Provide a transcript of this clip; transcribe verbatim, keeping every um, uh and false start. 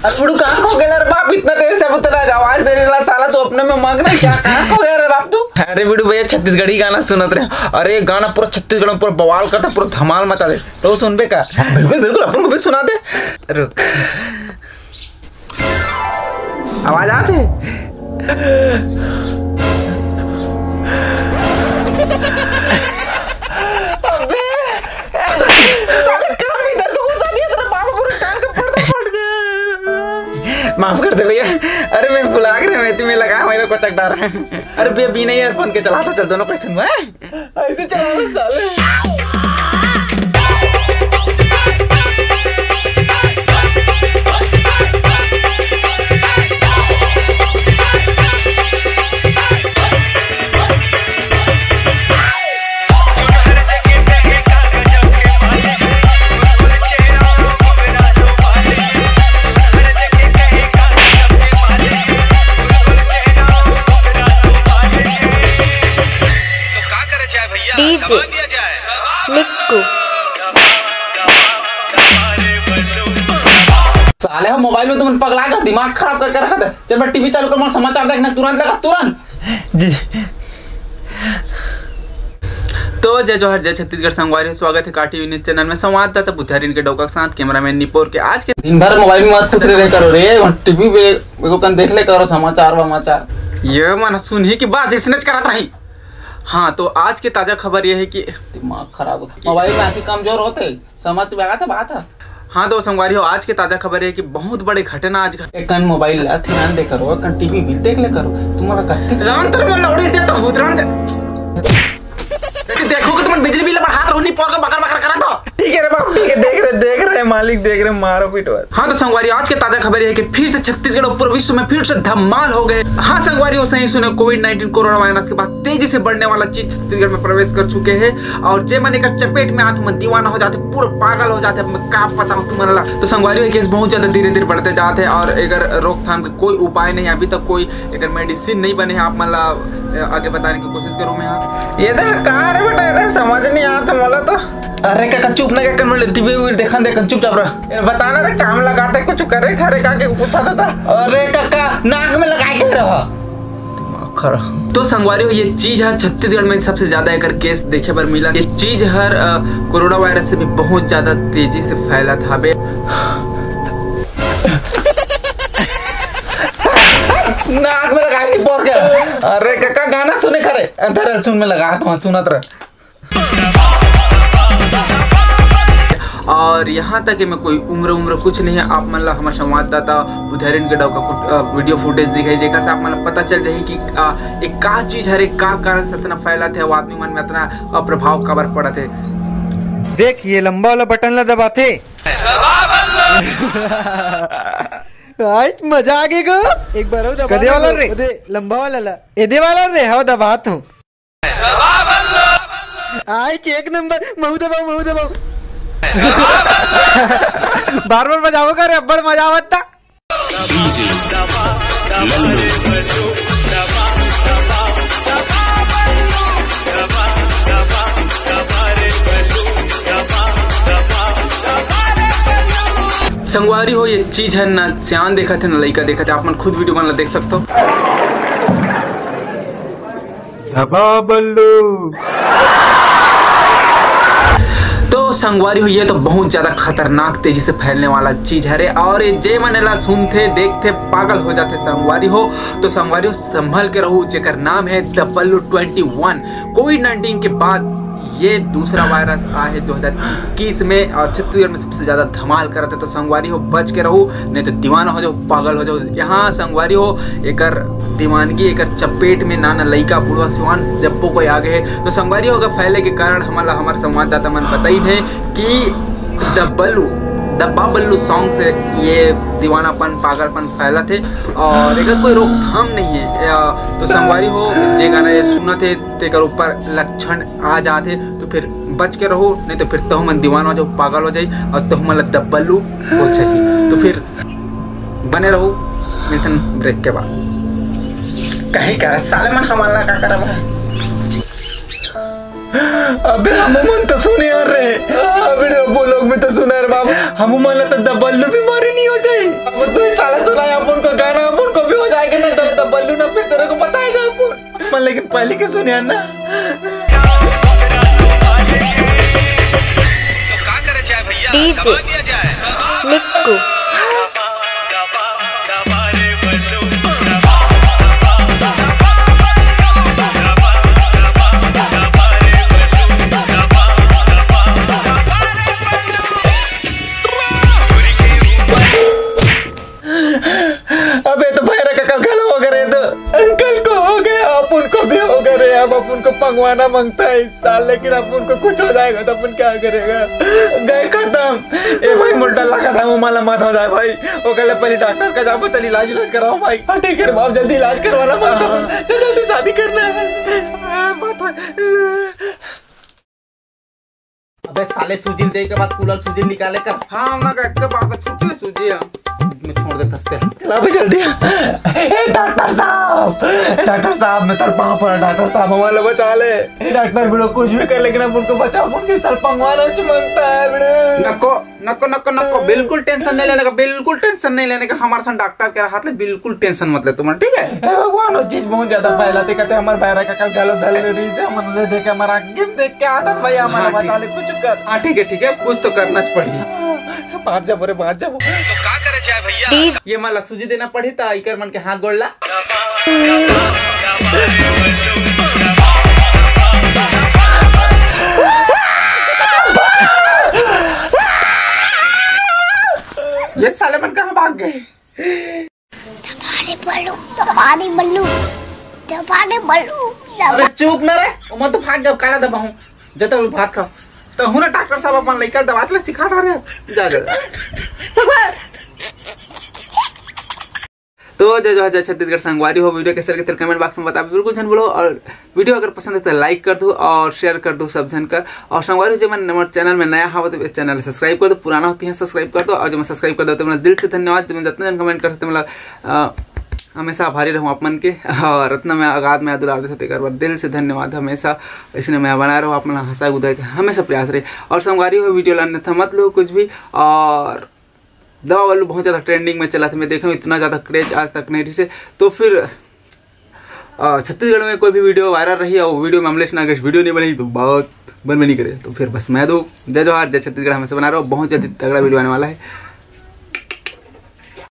अरे बिडू, कहाँ खो गेला रे बाप? इतना देर से अब तक आवाज दे रहा साला, तू अपने में मगन है क्या? कहाँ खो गया रे बाप तू? अरे बिडू भैया, छत्तीसगढ़ी गाना सुनत रहे। अरे गाना पूरा छत्तीसगढ़ में पूरा बवाल करता, पूरा धमाल मचा दे। तो सुनबे का? हाँ, बिल्कुल बिल्कुल, अपन को भी सुना दे। रुक, आवाज आथे? अबे, साले कान में इधर को घुसा दिया, तेरा बाबा पूरा कान का पर्दा फट गया। माफ कर दे भैया, अरे मैं भुला के रे, मैं तुम्हें लगा मेरे को चक डाल रहा है। अरे भैया, बिना ईयरफोन के चलाता चल, दोनों को सुनवा है। ऐसे चला लो साले। डीजे निक्कू। साले हो, मोबाइल में तुमन पगला के दिमाग खराब करके रखा था। चल बे, टीवी चालू कर, मोला समाचार देखना तुरंत लगा, तुरंत। जी। तो जय जोहार, जय छत्तीसगढ़ संगवारी, स्वागत है का टीवी न्यूज चैनल में। संवाददाता बुधारिन के डौका के साथ कैमरामैन निपोर के। आज के दिन भर मोबाइल में मत खुश रहे करो रे, टीवी पे एगो कन देख ले करो समाचार वमाचार। ये मन सुनही कि बस इसने करत रही। हाँ, तो आज के ताजा खबर ये है कि दिमाग खराब होता। मोबाइल में आंखें कमजोर होते, समझ में आते बात है। हाँ तो संगवारी हो, आज के ताजा खबर ये है कि बहुत बड़े घटना आज घट- एक कन मोबाइल ला ध्यान दे करो, एक कन टीवी भी देख ले करो। तुम्हारा कत्ती राम कर मन लौड़ी दे तो भूत राम दे। देखो कि तुम बिजली बिल बढ़ा रहो, नहीं पौर का बकर बकर करा दो। ठीक है रे बाप, ठीक है, देख रहे, देख रहे मालिक, देख रहे, मारो पीटो। हाँ तो संगवारी, आज के ताजा खबर ये है कि फिर से छत्तीसगढ़ और पूरे विश्व में फिर से धमाल हो गए। हाँ संगवारी हो, सही सुने, कोविड नाइनटीन कोरोना वायरस के बाद तेजी से बढ़ने वाला चीज छत्तीसगढ़ में प्रवेश कर चुके हैं और जे मन एकर चपेट में आत मन दीवाना हो जाते, पूरा पागल हो जाते। अब मैं का बताऊं तुमन ला। तो संगवारी हो, ये केस बहुत ज्यादा धीरे धीरे बढ़ते जाते हैं और एकर रोकथाम के कोई उपाय नहीं, अभी तक कोई एकर मेडिसिन नहीं बने हैं। आप मन ला, अ, आगे बताने की कोशिश करूँ मैं। हाँ, ये देख, कहाँ रे बेटा, ये देख, समझ नहीं आता मोला तो। अरे काका, चुप ना, काका, मोला टीवी वीवी देखन दे, चुपचाप रह। ए, बता ना रे, काम लगाते कुछ करे, खरे का के पूछा था। अरे काका, नाक में लगाए के रहा। तो संगवारी हो, ये चीज है छत्तीसगढ़ में सबसे ज्यादा एकर केस देखे बर मिला। ये चीज हर, अ, कोरोना वायरस से भी बहुत ज्यादा तेजी से फैलत हावे। नाक में लगाए के पड़ गया। अरे काका, गाना सुने खरे, अंदर सुन में लगा तो सुनत रह। और यहाँ तक एमे कोई उम्र उम्र कुछ नहीं है। आप मन ला हमर संवाददाता बुधारिन के डौका फुट-, अ, वीडियो फुटेज दिखाई, जेकर से आप मन ला पता चल जाही कि, अ, एक का चीज हरे, का कारण से इतना फैलत है, वो आदमी मन में इतना, अ, प्रभाव काबर पड़त है। देख, ये लंबा वाला बटन ला दबाते। आज मजा आ गई गो। एक बार और दबा कदे वाला रे? दे, लंबा वाला ला। एदे वाला रे, हव दबात हूँ। आज एक नंबर, महू दबाओ, महू दबाओ। बार बार बजाओ का रे, अब्बड़ मजा आवत था। संगवारी हो, ये चीज है ना सियान देखत है ना लइका देखत है, आप मन खुद वीडियो मन ला देख सकते हो। धबा बल्लू। तो संगवारी हो, ये तो बहुत ज्यादा खतरनाक तेजी से फैलने वाला चीज हरे, और ये जे मन एला सुनथे, देखथे, पागल हो जाथे संगवारी हो। तो संगवारी हो, संभल के रहू, जेकर नाम है the Ballu twenty one. Covid nineteen के बाद ये दूसरा वायरस आए है दो हज़ार इक्कीस में और छत्तीसगढ़ में सबसे ज्यादा धमाल करत है। तो संगवारी हो, बच के रहू, नहीं तो दीवाना हो जाओ, पागल हो जाओ। यहाँ संगवारी हो, एकर दीवानगी, एकर चपेट में नाना लइका, बुढ़वा, सिवान, जब्बो कोई आ गए है। तो संगवारी हो, एकर फैले के कारण हमन ला हमर संवाददाता मन बताइन है कि द बल्लू, द बाबल्लू सॉन्ग से ये दीवानापन, पागलपन फैलत है और एकर कोई रोकथाम नहीं है। या तो संगवारी हो, जे गाना ये सुनत है, तेकर ऊपर लक्षण आ जात हे तो फिर बच के रहो, नहीं तो फिर तहु मन दीवाना हो जाओ, पागल हो जाई और तहु मन ला दब्बलू हो जाही। तो फिर बने रहो, मिलथन ब्रेक के बाद। कहीं का साले मन हमन ला का करब है? अबे हमू मन तो सुने यार रे, अबे वो लोग भी तो सुना रे बाबू, हमू मन ला तो दब्बलू बीमारी नहीं अब तू ही साला सुनाए अपन को गाना, अपन को भी हो जाएगा ना दर्द, बल्लू ना फिर तेरे को बताएगा अपन। मैं लेकिन पहले के सुने ना। तो का करे जाए भैया, डीजे दबा दिया जाए। मिक्कू। अबे तो भैरा का कल घलो हो गए तो। अंकल को हो गया, अपन को भी हो गए रे। अब अपन को पंगवाना मांगता है इस साल, लेकिन अपन को कुछ हो जाएगा तो अपन क्या करेगा? गए खत्म। ए भाई, मोर डर लगा था, वो माला मत हो जाए भाई। ओकर ले पहले डॉक्टर का जाबो, चल इलाज, इलाज कराओ भाई। हाँ, ठीक है बाप, जल्दी इलाज करवाना, मत हाँ। चल जल्दी शादी करना है। हाँ, मत हो। अबे साले, सूजी दे के बाद कूलर सूजी निकाले कर। हाँ, ना का, एक बार तो छुट्टी सूजी है। मैं छोड़ दे, हंसते हैं। चला बे जल्दी। ए डॉक्टर साहब, ए डॉक्टर साहब, मैं तेरे पाँव पर, डॉक्टर साहब, हमारे बचा ले। ए डॉक्टर, बिड़ो कुछ भी कर, लेकिन अब उनको बचाओ, उनके सर पंगवाना च मांगता है बिड़ो। नको, नको, नको, नको, बिल्कुल टेंशन नहीं लेने का, बिल्कुल टेंशन नहीं लेने का। हमारे साथ डॉक्टर के हाथ ले, बिल्कुल टेंशन मत ले तुम, ठीक है? हे भगवान, वो चीज बहुत ज्यादा फैलाते कहते, हमारे बैरा का कल गलत धल ले रही से, हमन ले देख के हमारा आंख देख के आदत भाई, हमारा हाँ, बता ठीक। ले कुछ कर। हाँ, ठीक है, ठीक है, कुछ तो करना च पड़ी। बाहर जा, बोरे, बाहर जा। तो का करे जाए भैया? ये माला सूजी देना पड़ी, ता इकर मन के हाथ गोड़ ला। ये साले मन कहाँ भाग गए? दबा रे बल्लू, दबा रे बल्लू, दबा रे बल्लू, दबा। अरे चुप ना रे, ओमा तो भाग जाओ, काला दबाऊं। जब तक भात खाओ। तो हूँ ना डॉक्टर साहब, अपन लइका दवा के सिखा रहे हैं। जा, जा, जा। तो जय जोहार, जय छत्तीसगढ़ संगवारी हो। वीडियो कैसे लगे तेरे कमेंट बॉक्स में बता, बिल्कुल झन बोलो। और वीडियो अगर पसंद है तो लाइक कर दो और शेयर कर दो सब झन कर। और संगवारी हो, जे मन हमारे चैनल में नया हो तो चैनल सब्सक्राइब कर दो, पुराना होती है सब्सक्राइब कर दो। और जो मैं सब्सक्राइब कर दो तो मेरा दिल से धन्यवाद, जो मैं जितना जन कमेंट करते मतलब, अ, हमेशा आभारी रहूँ आप मन के। और इतना मैं अगाध में दुलार देते एक बार दिल से धन्यवाद। हमेशा इसने मैं बना रहो, आप मन हंसा उदा के हमेशा प्रयास रहे। और संगवारी हो, वीडियो ला अन्यथा मत लो कुछ भी। और दवा वालू बहुत ज़्यादा ट्रेंडिंग में चला था, मैं देखा हूँ इतना ज़्यादा क्रेज आज तक नहीं रही से। तो फिर अ, छत्तीसगढ़ में कोई भी वीडियो वायरल रही और वीडियो में अमलेश नागेश वीडियो नहीं बनी तो बहुत मन में नहीं करे। तो फिर बस मैं दो जय जोहार, जय छत्तीसगढ़, हमेशा बना रहो, बहुत जल्दी तगड़ा वीडियो आने वाला है।